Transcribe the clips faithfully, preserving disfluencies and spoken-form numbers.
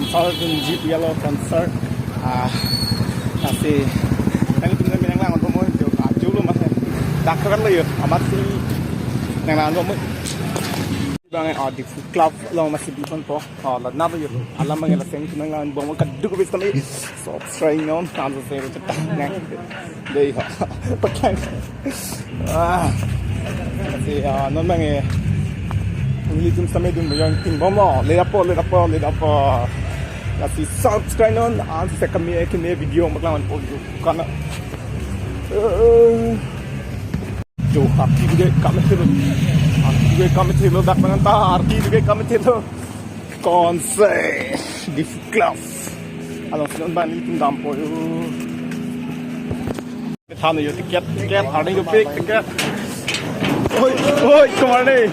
Concert dunji pu alo concert. Ah, lasi nangtum nanglang-onpo mo jo, ah, jo lo mas. Dak kan lo yo, amatsi nanglang-onpo mo. Bang, ah, Diphu Club along amatsi biponpo. Oh, la na lo yo. Alam bang la seng nanglang-onpo mo kaduk bis kami. Subscribe non, tanglo se chetang nang. Dei ho. Pakai. Ah. Lasi, ah, non bang, eh, ilitum same dun bang tingponpo. Ledapo, ledapo, ledapo. Lasi subscribe non, ansi kami, eh, kami video maklang-onpo kana. Eh, jo, arti bige kami thelo. Arti bige kami thelo, dak bang ta, arti bige kami thelo. Concert Diphu Club. Alongsi non bang ilitum dampo yo. Than yo ticket, ticket, arneng dopik, ticket. Oi, oi, kemana nih?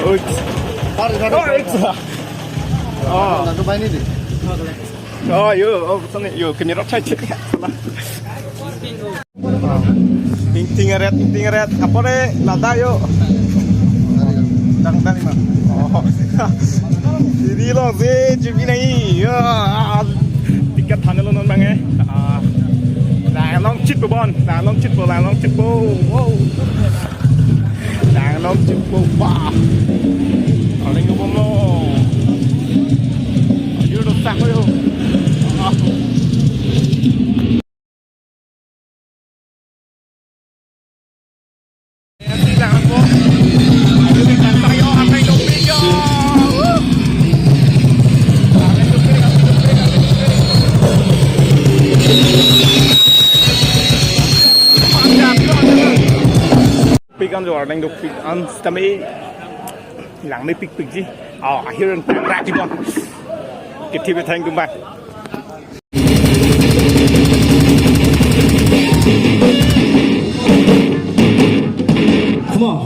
Oi. Sorry, sorry, oi, sorry. Ah. Langsung main ini. Oh, yo, oh, sana, yo, kami rok chai chai. Ting ting eret, ting ting eret. Apore, ladak yo. Dang, dang, ma. Oh. Didi lo, si, jubi nai. Yo, ah, ticket than lo non bang, eh. Ah. Langlong chitpo bon, langlong chitpo, langlong chitpo. Wow. Langlong chitpo, wah. Paling ubom lo. Ayo, rusak yo. Ah. Pik an jo arneng dopik an sitame lang mepikpikji. Oh, ahir an rak ji bon. Kethe bethang tum bang. Come on.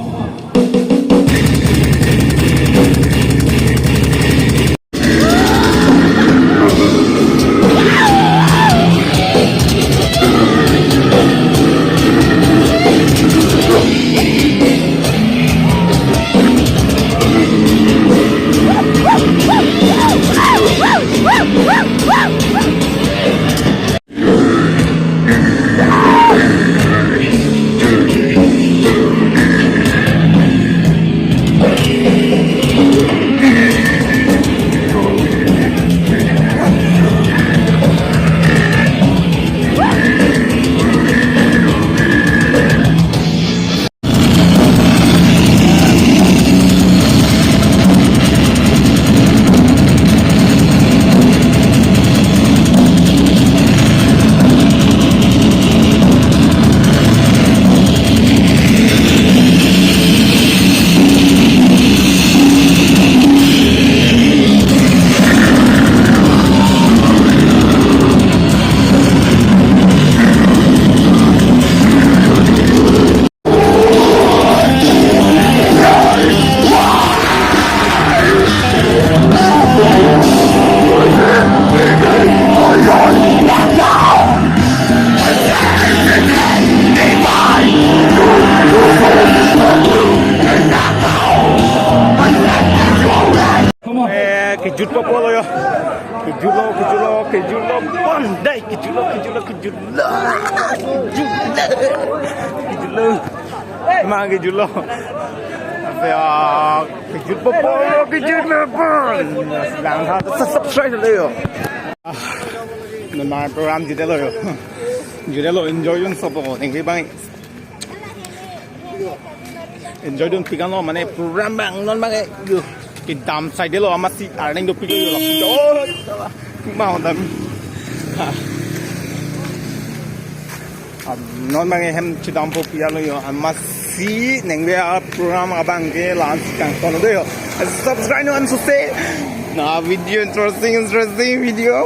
Eh, kejutpo po lo yo. Kejutlo, kejutlo, kejutlo. Bon, dei, kejutlo, kejutlo, kejutlo. Kejutlo. Kejutlo. Emang kejutlo. Apa ya? Kejutpo po lo, kejutlo bon. Langtha, subscribe lo yo. Ah, non bang program jutdetlo yo. Jutdetlo, enjoy dun sopo. Thank you bang. Enjoy dunpik an lo mane program bang non bang, eh, yo. Kedam saidelo amatsi arneng dopik lo yo. Oh, salah. Mau dam. Ha. Am, non bang hem chedampo pi alo yo. Amatsi nengve a program abang ke la-ansi kangton lo yo. Subscribe non suse. Na video interesting, interesting video.